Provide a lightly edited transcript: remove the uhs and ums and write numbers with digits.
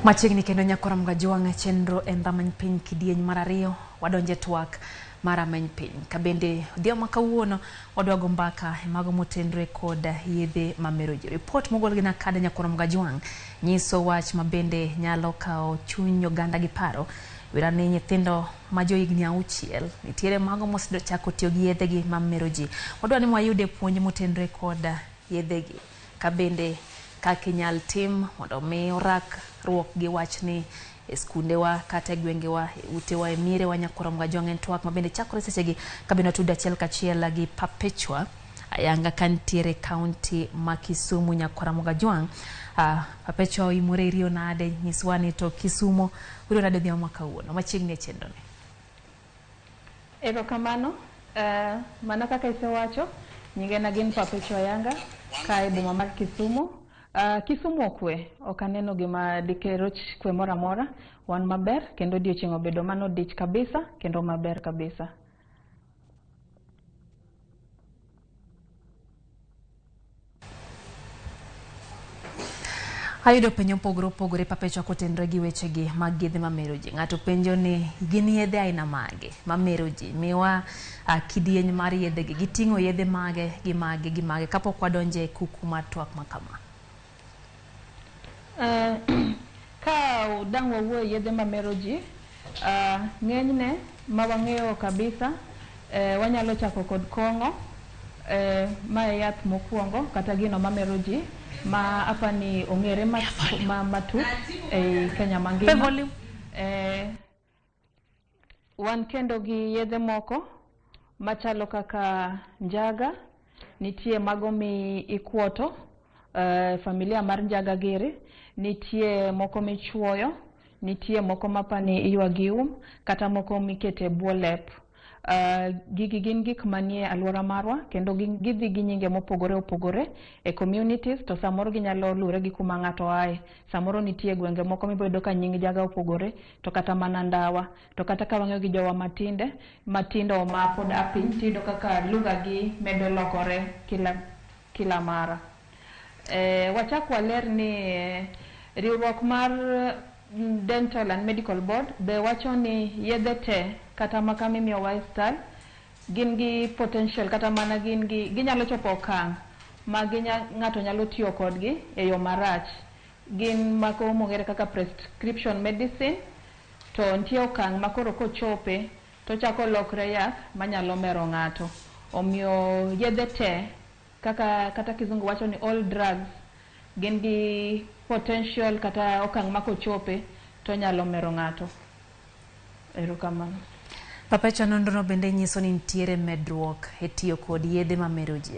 Machiegni kendo nyakora Mgajwang' chenro en rameny piny kidieny mar ariyo wadonje twak mar rameny piny. Kabende odhiambo ma kawuono wadwa go mbaka e mago motenre kod yedhe mamero ji. Ripot mogol gi NACADA nyakora Mgajwang' nyiso wach ma bende nyalo kawo chuny oganda gi paro wira ni nyithindo ma johigni 6 nitiere mago mosechako tiyo gi yedhe gi mamero ji. Wadwa ni wayude puonj motenre kod yedhe gi. Kabende kaka inyal tim mondo mi orakruok gi wachni e skundewa kata e gwengewa, e utewa, e mierewa nyakora Mgajwang' en twak mabende chakore sechegi kabende watudo achiel kachiel gi Perpetua ayanga ka nitiere e kaunti ma Kisumu nyakwara Mgajwang'. Perpetua oimore iriyo nade? Nyiswa ni to Kisumo iriyo nade odhiambo ma kawuono machiegni e chenro ni. Erokamano. Mana kaka isewacho, nyingena gin Perpetua Ayanga, ka e boma mar Kisumu. Kisumu okwe, ok aneno gima dikeroch kwe moro amora. Wan maber kendo odiochieng' obedo mano dich kabisa kendo maber kabisa. Ayudo penjo mopogore opogore Perpetua kotenore gi wechegi mag yedhe mamero ji. Ng'ato penjo ni gin yedhe aina mage mamero ji? Miwa kidieny mar yedhe gi. Giting'o yedhe mage gi mage gi mage kapok wadonje e kuku mar twak ma kama. Ka dang' wawuo e yedhe mamero ji, ng'enyne ma wang'eyo kabisa, wanyalo chako kod kong'o. Ma e yath mokwongo kata gino mamero ji ma apani ong'ere matut ei Kenya mangima. Wan kendo gi yedhe moko machalo kaka njaga, nitie mago mi ikwoto, familia mar njaga giri, nitie moko michuoyo, nitie moko mapani iywa gi um, kata moko mikete bwo lep. Gigi gin gik manie alwora marwa kendo gidhi gi nyinge mopogore opogore e communities, to samoro ginyalo lure gi kuma ng'ato ae. Samoro nitie gwenge moko mibiro yudo ka nying jaga opogore, to kata mana ndawa. To kata ka wang'iyo gi jowa matinde, matindo ma pod a piny, tiyudo kaka lugha gi medo lokore kila mara. Wachak waler ni riwruok mar Dental and Medical Board be wacho ni yedhe te kata maka mimiyowa e osiptal gin gi potential kata mana gin gi ginyalo chopo okang' ma ng'ato nyalo tiyo kodgi e yo marach. Gin mako mong'ere kaka prescription medicine, to nitie okang' ma koro kochope to chako lokre yath manyalo mero ng'ato. Omiyo yedhe te kaka kata kizungu wacho ni all drugs gin gi potential kata okang' ma kochope to nyalo mero ng'ato. Erokamano. Perpetua, nonro bende nyiso ni nitiere medruok e tiyo kod yedhe mamero ji.